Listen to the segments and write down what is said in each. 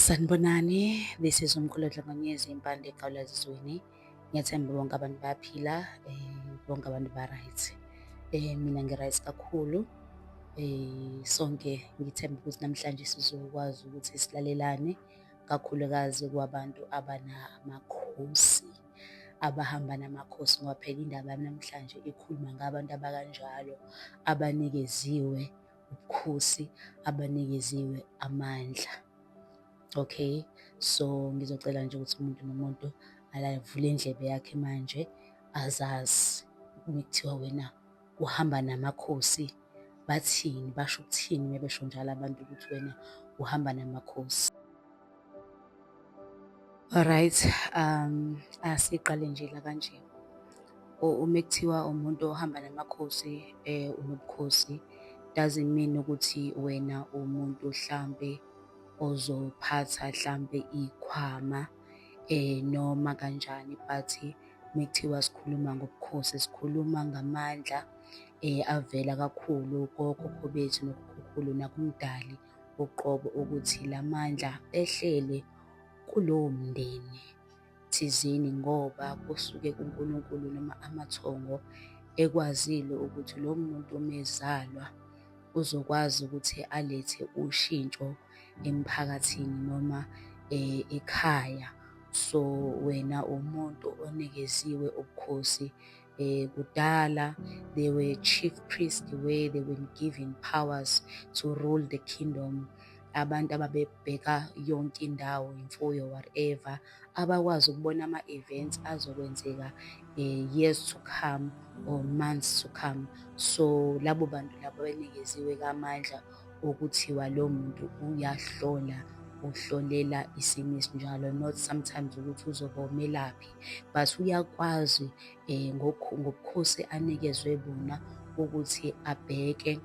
Sanibonani, this is Umkhulu Dlangonyezi, Impande eGawulazizweni. Ngiyathemba bonke abantu bayaphila, bonke abantu ba-right. Mina ngi-right kakhulu. Sonke ngithemba ukuthi namhlanje sizokwazi ukuthi silalelane, kakhulukazi kwabantu abanamakhosi, abahamba namakhosi, ngoba phela indaba yami namhlanje ikhuluma ngabantu abakanjalo, abanikeziwe ubukhosi, abanikeziwe amandla. Okay, so ngizocela nje ukuthi umuntu nomuntu alavule indlebe yakhe manje, azazi uma kuthiwa wena uhamba namakhosi, bathini, basho ukuthini uma besho njalo abantu ukuthi wena uhamba namakhosi. Alright, asiqale nje la kanje. Uma kuthiwa umuntu ohamba namakhosi, unobukhosi, doesn't mean ukuthi wena umuntu hlampe ozophatha hlampe iy'khwama noma kanjani, but mekuthiwa sikhuluma ngobukhosi, sikhuluma ngamandla avela kakhulu kokhokho bethu nokhokhulu nakuMdali uqobo, ukuthi la mandla ehlele kulowo mndeni thizeni, ngoba kusuke kuNkulunkulu noma amathongo ekwazile ukuthi lo muntu uma ezalwa uzokwazi ukuthi alethe ushintsho emphakathini noma ekhaya. So wena umuntu onikeziwe ubukhosi. Kudala there were chief priests where they were given powers to rule the kingdom. Abantu ababebheka yonke indawo, imfuyo, whatever, abakwazi ukubona ama-events azokwenzeka years to come or months to come. So labo bantu labo abanikeziwe-ke amandla okuthiwa lo muntu uyahlola, uhlolela isimo esinjalo, not sometimes ukuthi uzoba umelaphi, but uyakwazi ngobukhosi anikezwe bona ukuthi abheke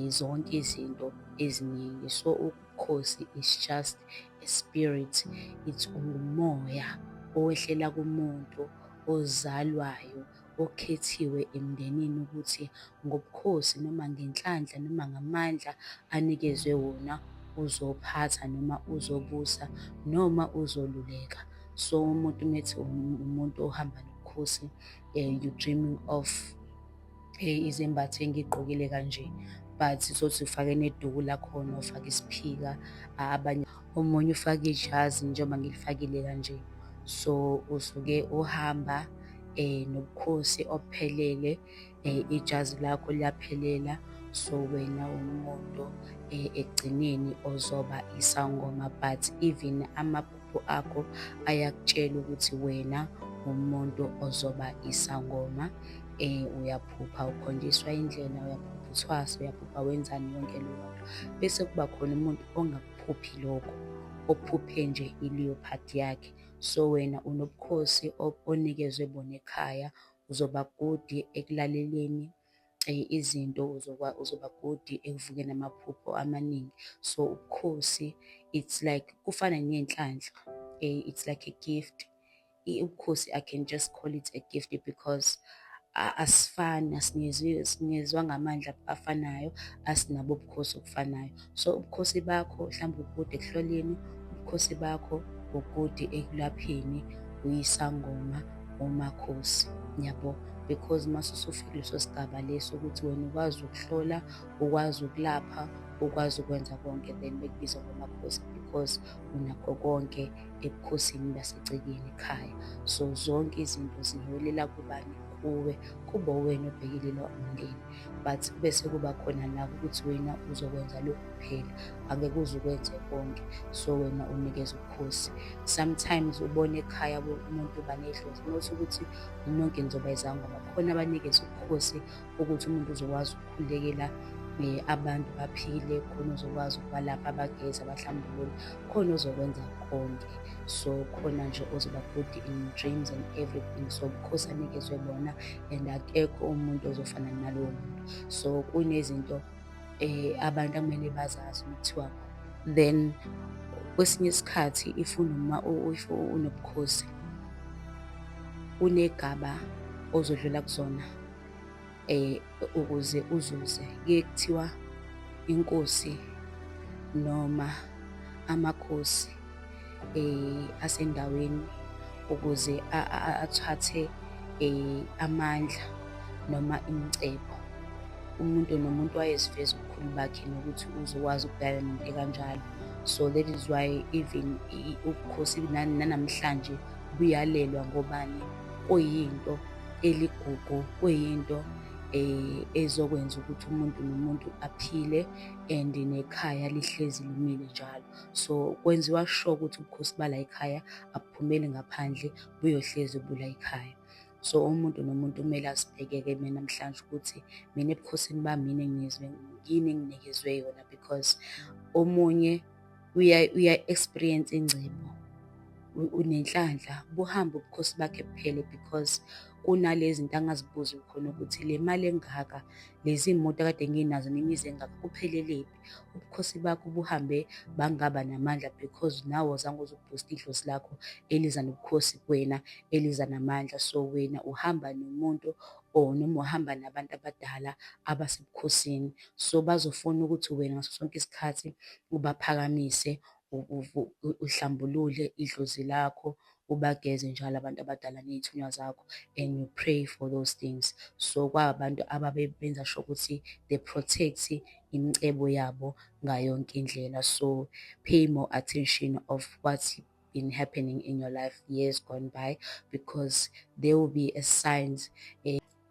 zonke izinto eziningi. So ubukhosi is just a spirit, it's umoya owehlela kumuntu ozalwayo, okhethiwe emndenini ukuthi ngobukhosi noma ngenhlanhla noma ngamandla anikezwe wona uzophatha noma uzobusa noma uzoluleka. So umuntu methi umuntu ohamba nobukhosi, you dreaming of izembatho engiy'gqokile kanje, but uzothi ufake neduku lakhona, ufake isiphika, abanye, omunye ufake ijazi njengoba ngilifakile kanje. So usuke uhamba nobukhosi obuphelele, ijazi lakho liyaphelela, so wena umuntu ekugcineni ozoba isangoma, but even amaphupho akho ayakutshela ukuthi wena umuntu ozoba isangoma. Uyaphupha ukhonjiswa indlela, uyaphupha uthwasa, uyaphupha wenzani, yonke leyo nto. Bese kuba khona umuntu ongakuphuphi lokho, ophuphe nje i-leopard yakhe. So wena unobukhosi onikezwe bona ekhaya, uzoba good ekulaleleni izinto, uzoba good ekuvukeni amaphupho amaningi. So ubukhosi, it's like kufana ney'nhlanhla, it's like a gift. Ubukhosi, I can just call it a gift because asifani, asinikezwanga amandla afanayo, asinabo ubukhosi obufanayo. So ubukhosi bakho mhlawumbe u-good ekuhloleni, ubukhosi bakho u-good ekulapheni, uyisangoma, umakhosi, yabo. Because mase usufika kuleso sigaba leso ukuthi wena ukwazi ukuhlola, ukwazi ukulapha, ukwazi ukwenza konke, then bekubiza ngomakhosi because unakho konke ebukhosini basecekeni ekhaya. So zonke izinto ziholela kubani? Kuwe, kuba uwena obhekelela umndeni. But bese kuba khona la ukuthi wena uzokwenza lokhu kuphela, angeke uze ukwenze konke. So wena unikeza ubukhosi. Sometimes ubona ekhaya umuntu uba nedlozi, not ukuthi nonke nizoba izangoma, khona abanikeza ubukhosi ukuthi umuntu uzokwazi ukukhulekela abantu baphile, khona uzokwazi ukubalapha, abageze, abahlambulule, khona ozokwenza konke. So khona nje ozoba good in dreams and everything. So ubukhosi anikezwe bona and akekho umuntu ozofana nalowo muntu. So kunezinto abantu akumele bazazi kuthiwa then kwesinye isikhathi if if unobukhosi kunegaba ozodlula kuzona ukuze uzuze. Kuye kuthiwa inkosi noma amakhosi. asendaweni ukuze athathe amandla noma imicebo. Umuntu nomuntu wayeziveza ubukhulu bakhe nokuthi uzokwazi ukubhekana nento ekanjalo. So that is why even ubukhosi nanamhlanje buyalelwa ngobani? Kuyinto eligugu, kuyinto ezokwenza ukuthi umuntu nomuntu aphile and nekhaya lihlezi limile njalo. So kwenziwa sure ukuthi ubukhosi bala ekhaya abuphumeli ngaphandle, buyohlezi bula ekhaya. So umuntu nomuntu kumele azibheke-ke mina namhlanje ukuthi mina ebukhosini bami yini enginikezwe, yini enginikezwe yona, because omunye uya-experience ingcebo, unenhlanhla, buhambe ubukhosi bakhe buphele because kunale zinto angazibuzi khona ukuthi le mali engaka, lezi moto akade nginazo nemizi engaka kuphelelephi? Ubukhosi bakho buhambe bangaba namandla because nawe azange uze ubhuste idlozi lakho eliza nobukhosi kuwena, eliza namandla. So wena uhamba nomuntu or noma uhamba nabantu abadala abasebukhosini. So bazofuna ukuthi wena ngaso sonke isikhathi ubaphakamise, uhlambulule idlozi lakho, ubageze njalo abantu abadala ney'thunywa zakho and you pray for those things. So kwabantu ababe benza sure ukuthi they protect imicebo yabo ngayo yonke indlela. So pay more attention of what's been happening in your life years gone by because there will be a signs.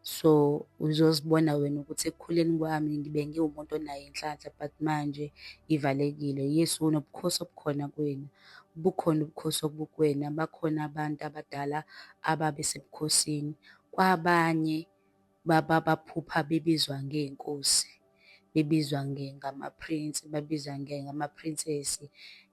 So uzozibona wena ukuthi ekukhuleni kwami ngibe ngiwumuntu onayo inhlanhla but manje ivalekile. Yes, unobukhosi obukhona kuwena, bukhona ubukhosi obukuwena, bakhona abantu abadala ababesebukhosini. Kwabanye baphupha bebizwa ngey'nkosi, bebizwa ngama-prince, babizwa ngama-princess,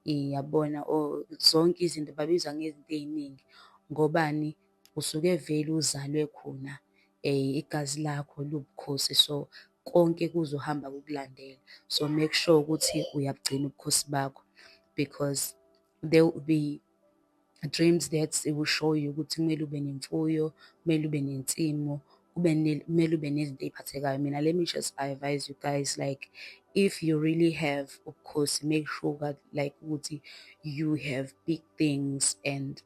yabona or zonke izinto babizwa ngezinto ey'ningi. Ngobani? Usuke vele uzalwe khona, igazi lakho liwubukhosi, so konke kuzohamba kukulandela. So make sure ukuthi uyabugcina ubukhosi bakho because there will be dreams that will show you ukuthi kumele ube nemfuyo, kumele ube nensimu, kumele ube nezinto ey'phathekayo. Mina let me just advise you guys, like, if you really have ubukhosi, make sure that like ukuthi you have big things and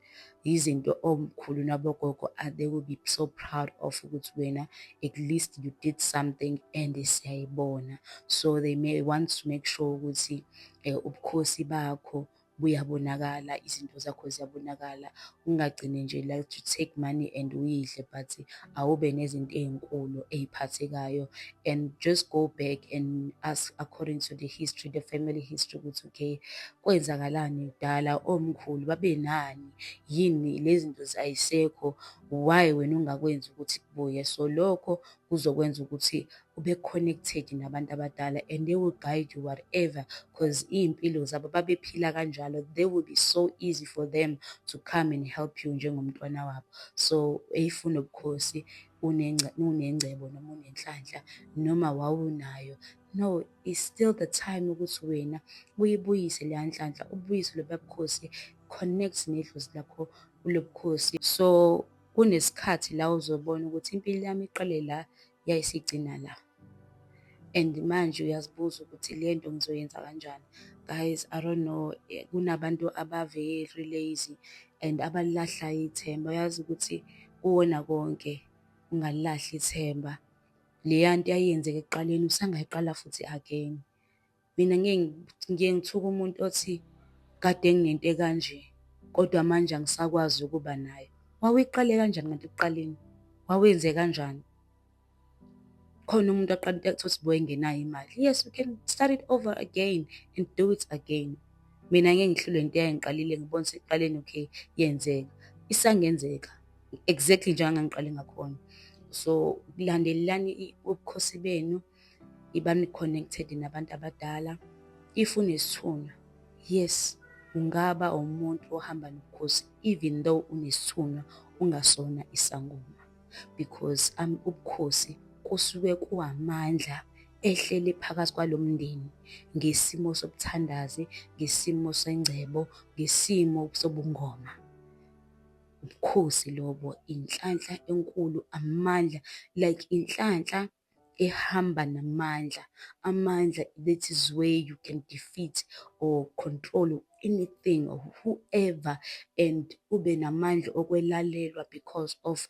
izinto omkhulu nabogogo, they will be so proud of ukuthi wena at least you did something and siyayibona. So they may want to make sure ukuthi ubukhosi bakho buyabonakala, izinto zakho ziyabonakala. Ungagcini nje like to take money and uyidle, but awube nezinto ey'nkulu ey'phathekayo and just go back and ask according to the history, the family history, ukuthi okay, kwenzakalani kudala, omkhulu babenani, yini lezi zinto ayisekho, why wena ungakwenzi ukuthi kubuye? So lokho kuzokwenza ukuthi ube connected nabantu abadala and they will guide you whatever, 'cause iy'mpilo zabo babephila kanjalo. They will be so easy for them to come and help you njengomntwana wabo. So if unobukhosi, unengcebo noma unenhlanhla noma wawunayo, no, it's still the time ukuthi wena uyibuyise leya nhlanhla, ubuyise lobuya bukhosi, connect nedlozi lakho lobukhosi. So kunesikhathi la uzobona ukuthi impilo yami iqale la yayisigcina la. And manje uyazibuza ukuthi le nto ngizoyenza kanjani? Guys, I don't know, kunabantu aba-very lazy and abalilahla ithemba. Uyazi ukuthi kuwona konke ungalilahli ithemba. Leya nto eyayenzeka ekuqaleni usangayiqala futhi again. Mina ngiye ngithuke umuntu othi kade nginento ekanje kodwa manje angisakwazi ukuba nayo. Wawuyiqale kanjani kanti ekuqaleni? Wawenze kanjani? Khona umuntu aqala into utholukuthi wayengenayo imali. Yes, we can start it over again and do it again. Mina ngeke ngihlulwe into eyangiqalile ngibone sekuqaleni, okay, yenzeka. Isangenzeka exactly njengoba ngangiqale ngakhona. So landelelani ubukhosi benu, ibani connected nabantu abadala. If unesithunywa, yes, ungaba umuntu ohamba nobukhosi even though unesithunywa ungasona isangoma because ubukhosi kusuke kuwamandla ehlele phakathi kwalo mndeni ngesimo sobuthandazi, ngesimo sengcebo, ngesimo sobungoma. Ubukhosi lobo, inhlanhla enkulu, amandla, like inhlanhla. ehamba namandla. Amandla, that is where you can defeat or control anything or whoever and ube namandla okwelalelwa because of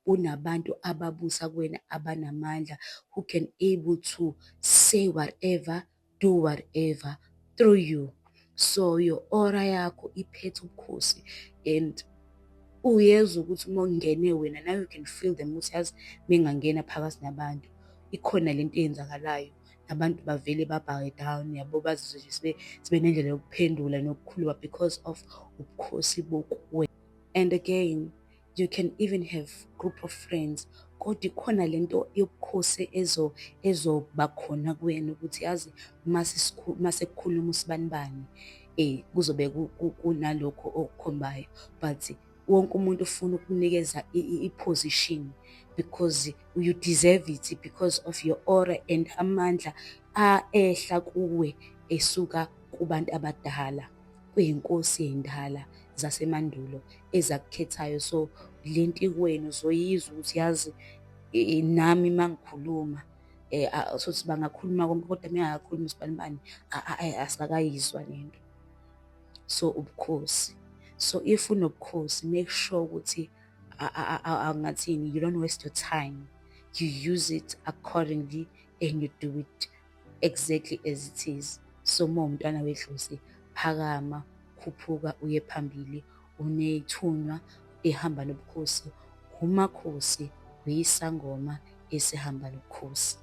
kunabantu ababusa kuwena abanamandla who can able to say whatever, do whatever through you. So your aura yakho iphethe ubukhosi and uyezwa ukuthi uma ungene wena, now you can feel them ukuthi yazi mengangena phakathi nabantu ikhona lento eyenzakalayo, nabantu bavele ba-bow down, yabo, bazizwe nje sebenendlela yokuphendula nokukhuluma because of ubukhosi bokuwena. And again, you can even have group of friends, kodwa ikhona lento yobukhosi ezoba khona kuwena ukuthi yazi mase kukhuluma usibanibani kuzobe kunalokho okukhombayo, but wonke umuntu ufuna ukukunikeza i-position because you deserve it because of your aura and amandla ehla kuwe esuka kubantu abadala, kuyinkosi ey'ndala zasemandulo ezakukhethayo. So lento ikuwena uzoyizwa ukuthi yazi nami uma ngikhuluma utholukuthi bangakhuluma konke kodwa uma engakakhulumi usibanibani asikakayizwa lento. So ubukhosi. So if unobukhosi, make sure ukuthi angathini, you don't waste your time. You use it accordingly and you do it exactly as it is. So uma uwumntwana wedlozi, phakama, khuphuka uye phambili, uney'thunywa ehamba nobukhosi, umakhosi, uyisangoma esihamba nobukhosi.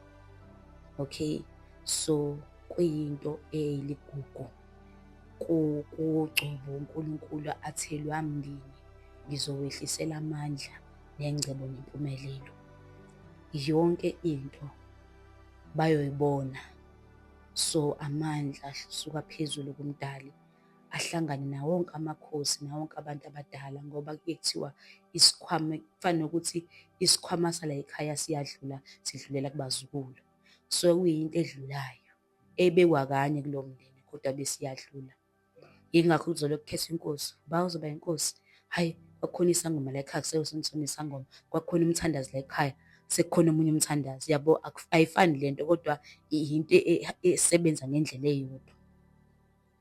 Okay, so kuyinto eyiligugu kugcobo uNkulunkulu athe loya mndeni ngizowehlisela amandla nengcebo nempumelelo. Yonke into bayoyibona. So amandla asuka phezulu kuMdali ahlangane nawo wonke amakhosi nawo wonke abantu abadala, ngoba kuye kuthiwa isikhwama kufana nokuthi isikhwama sala ekhaya siyadlula, sidlulela kubazukulu. So kuyinto edlulayo ebekwa kanye kulowo mndeni kodwa bese iyadlula. Yingakho kuzolokhu kukhethwa inkosi, uba uzoba inkosi? Hhayi, kwakukhona isangoma la ekhaya, akusekho isangoma, kwakukhona umthandazi la ekhaya, sekukhona omunye umthandazi, yabo. Ayifani lento kodwa into esebenza ngendlela eyodwa,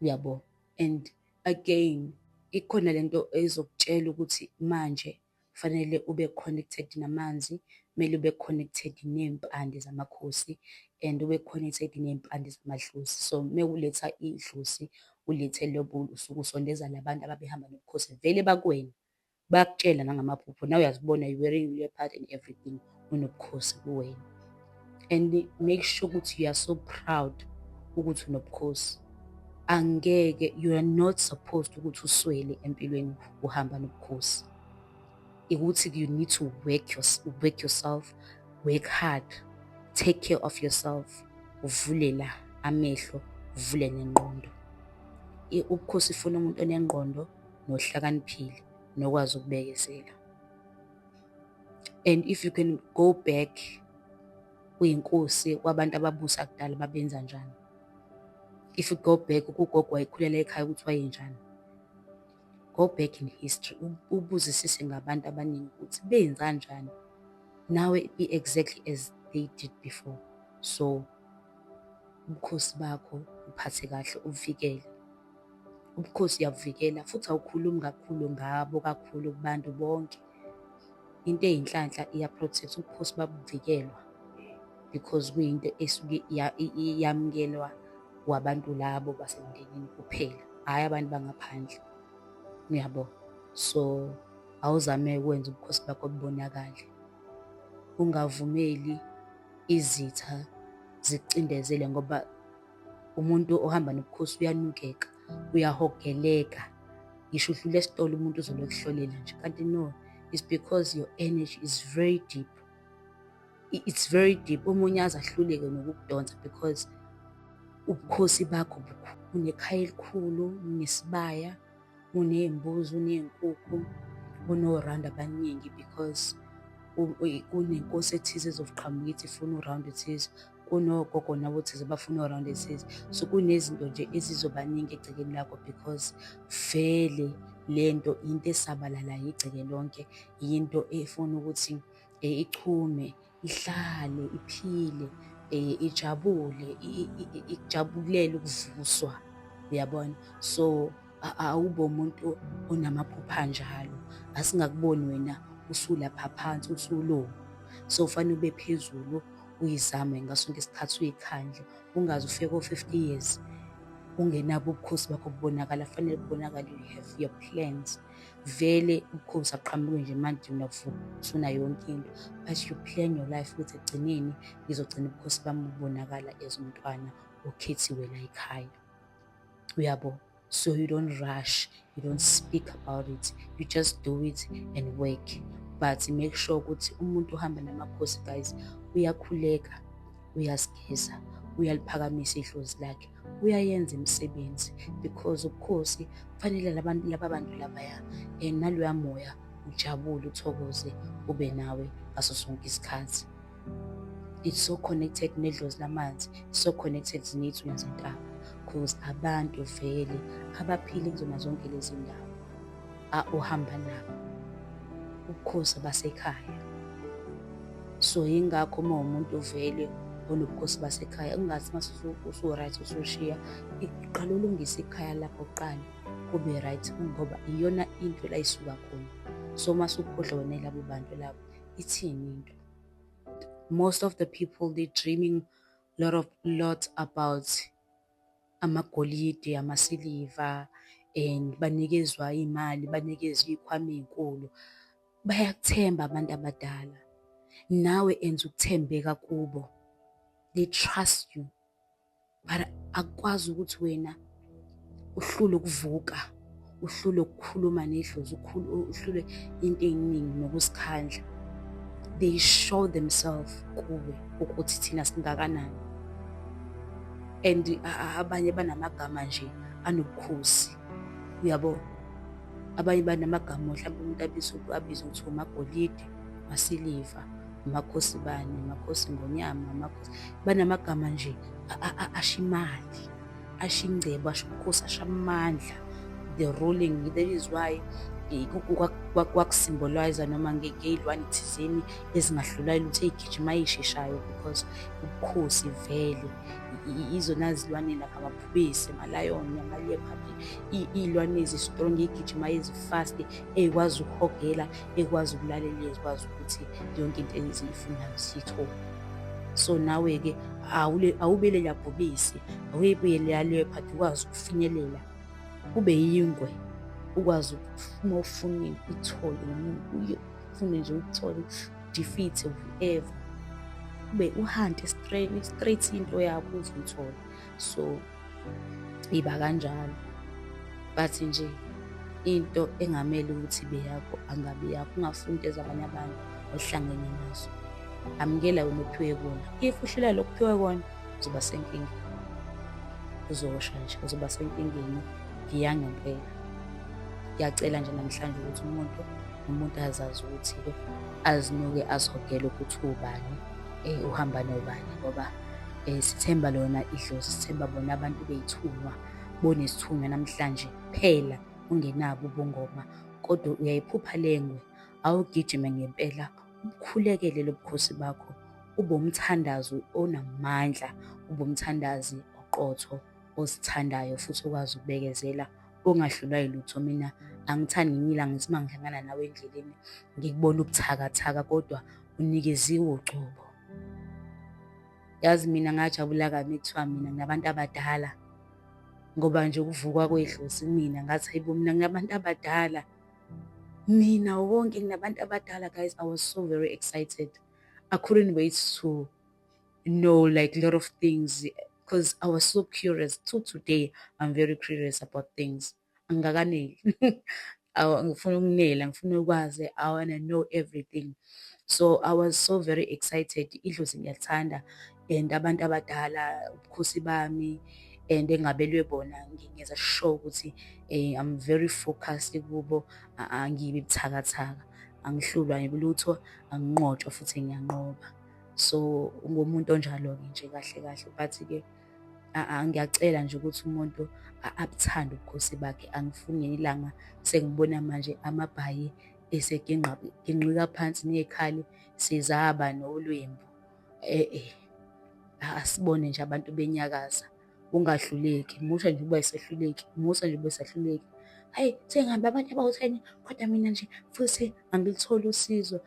uyabo. And again, ikhona lento ezokutshela ukuthi manje kufanele ube connected namanzi, kumele ube connected ney'mpande zamakhosi and ube connected ney'mpande zamadlozi. So mewuletha idlozi, ulethe lobo usuke usondeza labantu ababehamba nobukhosi vele bakuwena, bayakutshela nangamaphupho, nawe uyazibona, you wearing leopard and everything, unobukhosi kuwena. And make sure ukuthi you are so proud ukuthi unobukhosi. Angeke, you are not supposed ukuthi uswele empilweni uhamba nobukhosi. Ukuthi you need to work yourself, work hard, take care of yourself, uvule la amehlo, uvule nengqondo. Ubukhosi ifuna umuntu onengqondo nohlakaniphile nokwazi ukubekezela. And if you can go back kwiy'nkosi, kwabantu ababusa kudala, babenza njani? If you go back kugogo wayekhulela ekhaya ukuthi wayenjani? Go back in history, ubuzisise ngabantu abaningi ukuthi benzanjani. Nawe be exactly as they did before. So ubukhosi bakho uphathe kahle, ubuvikele. Ubukhosi uyabuvikela futhi awukhulumi kakhulu ngabo kakhulu kubantu bonke. Into eyinhlanhla iya-protect, ubukhosi babuvikelwa because kuyinto esuke yamukelwa wabantu labo basemndenini kuphela, hhayi abantu bangaphandle, uyabo. So awuzame ukwenza ubukhosi bakho bubonakale. Ungavumeli izitha zikucindezele ngoba umuntu ohamba nobukhosi uyanukeka, uyahogeleka. Ngisho udlula esitolo umuntu uzolokhu ekuhlolela nje, kanti no, it's because your energy is very deep. It's very deep. Omunye aze ahluleke nokukudonsa because ubukhosi bakho unekhaya elikhulu, unesibaya, uney'mbuzi, uney'nkukhu, uno-round abaningi because kunenkosi ethize ezoqhamuka ithi ifuna u-round ethize, kunogogo nabo thize bafuna o-round ethize. So kunezinto nje ezizoba ningi egcekeni lakho because vele lento into esabalalayo igceke lonke, yinto efuna ukuthi ichume. Ihlale iphile, ijabule, ikujabulele ukuvuswa, uyabona? So, awube umuntu onamaphupho anjalo. Asingakuboni wena usulapha phansi usu-low. So, kufanele ube phezulu, uyizame ngaso sonke isikhathi, uyikhandle, ungaze ufike ko-50 years ungenabo ubukhosi bakho bubonakala. Kufanele kubonakale, you have your plans. Vele ubukhosi abuqhamuki nje manje, unavuka usunayo yonke into, but you plan your life ukuthi ekugcineni ngizogcina ubukhosi bami bubonakala as umntwana okhethiwe la ekhaya, uyabo? So you don't rush, you don't speak about it, you just do it and work, but make sure ukuthi umuntu uhamba namakhosi, guys, uyakhuleka, uyazigeza, uyaliphakamisa idlozi lakhe, uyayenza imisebenzi, because ubukhosi kufanele labantu, laba bantu labaya, naloya moya ujabule, uthokoze, ube nawe ngaso sonke isikhathi. It's so connected nedlozi lamanzi, so connected ney'thunywa zentaba, 'cause abantu vele abaphili kuzona zonke lezi ndawo uhamba nabo, ubukhosi basekhaya. So yingakho uma uwumuntu vele onobukhosi basekhaya, ungathi mase usu-right usushiya, qala ulungise ikhaya lakho kuqala kube right, ngoba iyona into la isuka khona. So mase ukhohlwa wena yilabo bantu labo, ithini into? Most of the people, they dreaming lot about amagolide, amasiliva, and banikezwa iy'mali, banikezwa iy'khwama ey'nkulu. Bayakuthemba abantu abadala. Nawe enza ukuthembeka kubo. They trust you. But akukwazi ukuthi wena uhlulwe ukuvuka, uhlulwe ukukhuluma nedlozi, uhlulwe into ey'ningi nokuzikhandla. They show themselves kuwe ukuthi thina singakanani. And abanye banamagama nje anobukhosi, uyabo? Abanye banamagama, mhlawumbe umuntu abizwe kuthiwa umagolide, amasiliva, amakhosi bani, amakhosi ngonyama, amakhosi. Banamagama nje asho imali, asho ingcebo, asho ubukhosi, asho amandla. The ruling, that is why kwaku-symbolize noma ngey'lwane thizeni ezingahlulwa lutho, ey'gijima ey'sheshayo, because ubukhosi vele izona zilwane like amabhubesi, ama-lion, ama-leopard, iy'lwane ezi-strong, ey'gijimayo, ezi-fast, ey'kwazi ukuhogela, ey'kwazi ukulalela, ezikwazi ukuthi yonke into eziyifunayo ziyithole. So nawe-ke awube lela bhubesi, awube leya leopard, ukwazi ukufinyelela, ube yingwe, ukwazi uma ufuna into uyithole, ufune nje ukuthole, defeat whoever. Ube uhante straight straight into yakho uze uyithole. So iba kanjalo. But nje into engamele ukuthi ibe yakho angabi yakho, ungafuni into ezabanye abantu ohlangene nazo. Amukela wena ophiwe kona. If uhluleka lokhu ophiwe kona, uzoba senkingeni. Uzosha nje, uzoba senkingeni ngiyangempela. Ngiyacela nje namhlanje ukuthi umuntu nomuntu azazi ukuthi azinuke, azihogele ukuthi ubani, uhamba nobani, ngoba sithemba lona idlozi, sithemba bona abantu bey'thunywa, bonesithunywa namhlanje kuphela ungenabo ubungoma, kodwa uyayiphupha le ngwe, awugijime ngempela, ubukhulekele lo bukhosi bakho, ube umthandazo onamandla, ube umthandazi oqotho, ozithandayo futhi okwazi ukubekezela, ongahlulwa yilutho. Mina angithandi ngelinye ilanga ngithi uma ngihlangana nawe endleleni ngikubone ubuthakathaka, kodwa unikeziwe ugcobo. Yazi mina ngajabula kabi kuthiwa mina nginabantu abadala, ngoba nje ukuvukwa kwedlozi kumina ngathi, hayibo, mina nginabantu abadala. Mina wonke nginabantu abadala, guys. I was so very excited. I couldn't wait to know like a lot of things because I was so curious. Till today, I'm very curious about things. Angakaneli. Ngifuna ukunela, ngifuna ukwazi. I wanna know everything. So I was so very excited. Idlozi ngiyalithanda and abantu abadala, ubukhosi bami and engabelwe bona, ngenza sure ukuthi I'm very focused kubo, angibi buthakathaka, angihlulwa lutho, anginqotshwa futhi ngiyanqoba. So ngumuntu onjalo-ke nje kahle kahle, but-ke ngiyacela nje ukuthi umuntu abuthande ubukhosi bakhe. Angifuni ngelinye ilanga sengibona manje amabhayi. Eseginqika phansi neyikhali sezaba nolwembu. E-e, asibone nje abantu benyakaza. Ungahluleki, musa nje ukuba yisehluleki, musa nje ukuba yisahluleki. Hhayi, sengihambe abantu abawu-10 kodwa mina nje futhi angilitholi usizo.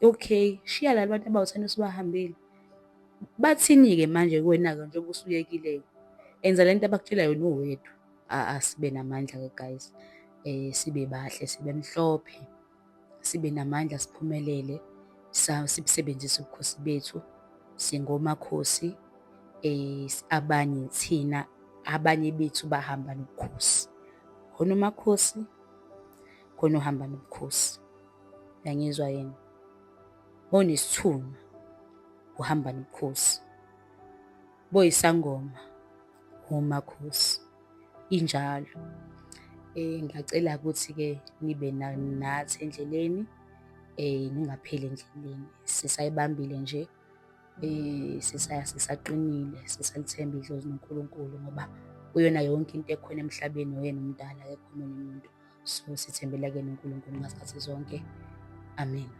Okay, shiya la bantu abawu-10 osubahambile. Bathini-ke manje kuwena-ke njengoba usuyekile-ke? Enza le nto abakutshela yona uwedwa. Asibe namandla-ke guys, sibe bahle, sibe mhlophe, sibe namandla, siphumelele, sibusebenzise ubukhosi bethu. Singomakhosi, abanye thina, abanye bethu bahamba nobukhosi. Khona umakhosi, khona ohamba nobukhosi. Uyangizwa yini? Onesithunywa uhamba nobukhosi. Boyisangoma umakhosi. Injalo. Ngiyacela ukuthi-ke nibe nathi endleleni, ningapheli endleleni. Sisayibambile nje, sisaqinile, sisalithemba idlozi noNkulunkulu ngoba kuyona yonke into ekhona emhlabeni uyena umdali akekho omunye umuntu. So sithembela kuyena uNkulunkulu ngazikhathi zonke. Amen.